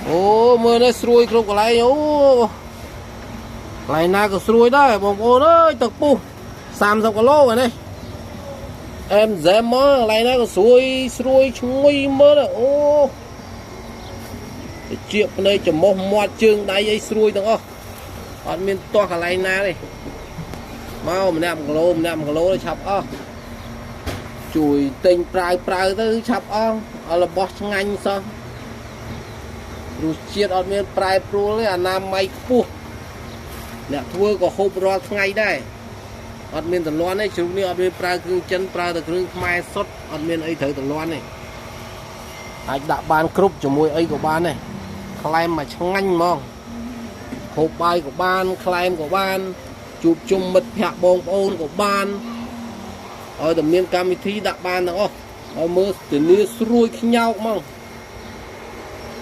អូមើលនេះស្រួយគ្រប់កន្លែងអូកន្លែងណាក៏ស្រួយដែរបងប្អូនអើយទឹកពុះ30គីឡូនេះអែមហ្សែមមកកន្លែងណាក៏ស្រួយស្រួយឈ្ងុយមើលអូជាភ្នែកច្រមុះមាត់ជើងដៃអីស្រួយទាំងអស់អត់មានទាស់កន្លែងណាទេមកម្នាក់1គីឡូម្នាក់1គីឡូឆាប់អស់ជួយទិញប្រាវប្រាវទៅឆាប់អស់របស់ឆ្ងាញ់សោះរសជាតិអត់មានប្រែប្រួលទេអនាម័យខ្ពស់អ្នកធ្វើក៏ហូបរាល់ថ្ងៃដែរអត់មានទលាន់ទេជ្រូកនេះអត់មានប្រើគ្រឿងចិនប្រើតែគ្រឿងខ្មែរសុទ្ធអត់មានអីត្រូវទលាន់ទេអាចដាក់បានគ្រប់ជាមួយអីក៏បានដែរក្លែមមកឆ្ងាញ់ហ្មងហូបបាយក៏បានក្លែមក៏បានជួបជុំមិត្តភ័ក្តិបងប្អូនក៏បានឲ្យតែមានកម្មវិធីដាក់បានទាំងអស់ឲ្យមើលធានាស្រួយខ្ញោកហ្មង